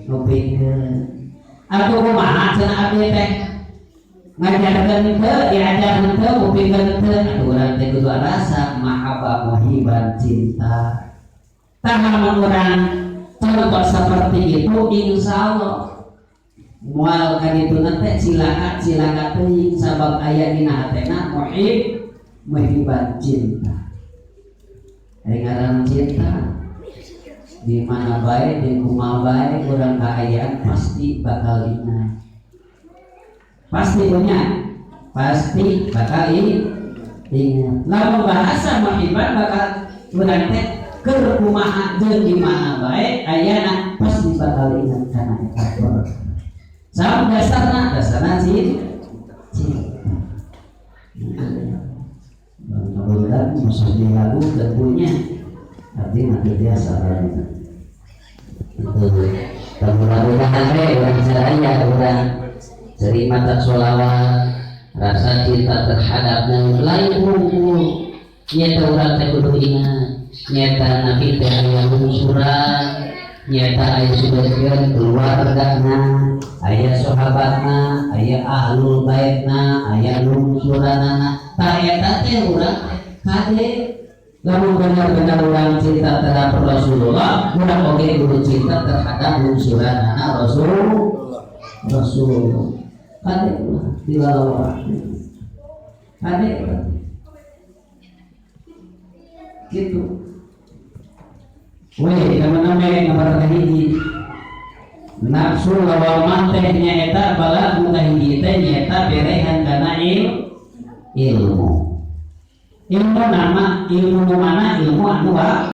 Ngupingkeun. Atuh kumaha cenah abdi teh? Ngajarkeun teu, diajar teu, ngupingkeun teu, atuh urang teh kudu rasa mahabbah, muhiban, cinta. Tah, lamun urang contoh seperti itu, insya Allah moal kadituna teh cilaka cilaka teuing, sabab aya dina hatena muhib, muhiban, cinta. Ari ngaran cinta, di mana bae, di kumaha bae urang kaayaan, pasti bakal ingat, pasti punya, pasti bakal ingat. Lamun bahasa muhiban, bakal urang teh keur kumaha jeung di mana bae ayana, pasti bakal ingat kana eta perkara. Sabab dasarna, dasarna cinta. Mudah-mudahan musuh di lagu dan punya tapi nanti biasa itu. Mudah-mudahan we urang sadaya, urang seri mata sholawat, rasa cinta terhadap lain hungkul. Nyata urang teh kudu ingat, nyata Nabi teh aya lungsuran, nyata aya sebagian keluargana, aya sahabatna, aya ahlul baitna, aya lungsuranana. Tah, eta teh urang kade lamun benar-benar urang cinta terhadap Rasulullah, urang oge kudu cinta terhadap lungsuranana Rasulullah. Kade ulah dilalawak, kade ulah gitu. Weh, teman-teman, nomor kahiji nafsu lawamah teh nyaeta bala nu kahiji teh nyaeta berehan kana ilmu. Ilmu nama, ilmu nu mana? Ilmu anu